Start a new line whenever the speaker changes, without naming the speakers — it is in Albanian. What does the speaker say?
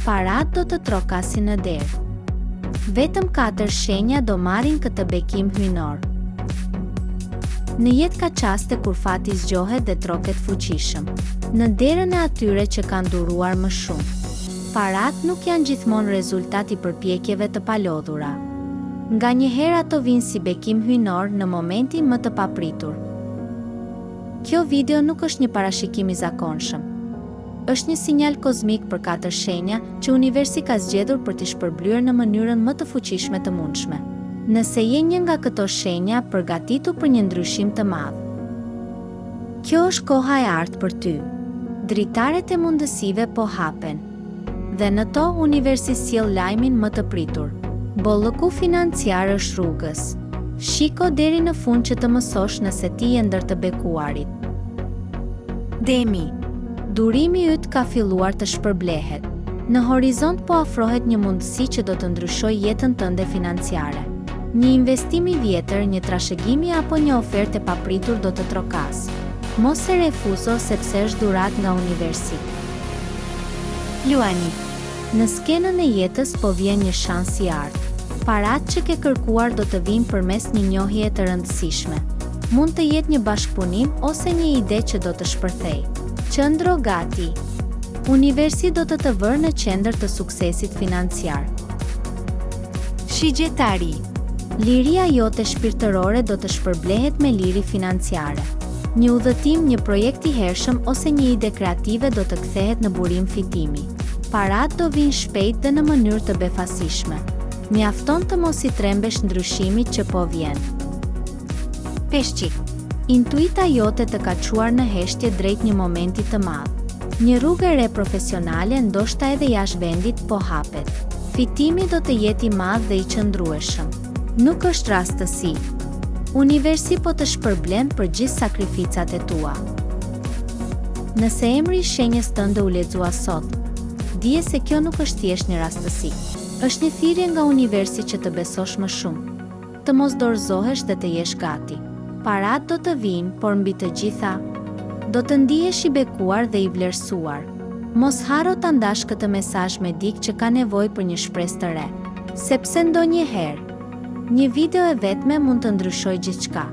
Paratë do të trokasin në derë. Vetëm katër shenja do marrin këtë bekim hyjnor. Në jetë ka çaste kur fati zgjohet dhe troket fuqishëm. Në derën e atyre që kanë duruar më shumë. Paratë nuk janë gjithmonë rezultat i përpjekjeve të palodhura. Nganjëherë ato vijnë si bekim hyjnor në momentin më të papritur. Kjo video nuk është një parashikim i zakonshëm. Është një sinjal kozmik për katër shenja që universi ka zgjedhur për t'i shpërblyer në mënyrën më të fuqishme të mundshme. Nëse je një nga këto shenja, përgatitu për një ndryshim të madh. Kjo është koha e artë për ty. Dritaret e mundësive po hapen. Dhe në to universi sjell lajmin më të pritur. Bollëku financiar është rrugës. Shiko deri në fund që të mësosh nëse ti je ndër të bekuarit. Demi. Durimi yt ka filluar të shpërblehet. Në horizont po afrohet një mundësi që do të ndryshojë jetën tënde financiare. Një investim i vjetër, një trashëgimi apo një ofertë e papritur do të trokasë. Mos e refuzo sepse është dhuratë nga universi. Luani. Në skenën e jetës po vjen një shans i artë. Paratë që ke kërkuar do të vijnë përmes një njohjeje të rëndësishme. Mund të jetë një bashkëpunim ose një ide që do të shpërthejë. Qëndro gati! Universi do të të vërë në qendër të suksesit financiar. Shigjetari. Liria jote shpirtërore do të shpërblehet me liri financiare. Një udhëtim, një projekt i hershëm ose një ide kreative do të kthehet në burim fitimi. Paratë do vijnë shpejt dhe në mënyrë të befasishme. Mjafton të mos i trembesh ndryshimit që po vjen. Peshqi. Intuita jote të ka çuar në heshtje drejt një momenti të madh. Një rrugë e re profesionale, ndoshta edhe jashtë vendit, po hapet. Fitimi do të jetë i madh dhe i qëndrueshëm. Nuk është rastësi. Universi po të shpërblen për gjithë sakrificat e tua. Nëse emri i shenjës tënde u lexua sot, dije se kjo nuk është thjesht një rastësi. Është një thirrje nga universi që të besosh më shumë, të mos dorëzohesh dhe të jesh gati. Paratë do të vijnë, por mbi të gjitha, do të ndihesh i bekuar dhe i vlerësuar. Mos harro ta ndash këtë mesazh me dikë që ka nevojë për një shpresë të re. Sepse ndonjëherë, një video e vetme mund të ndryshojë gjithçka.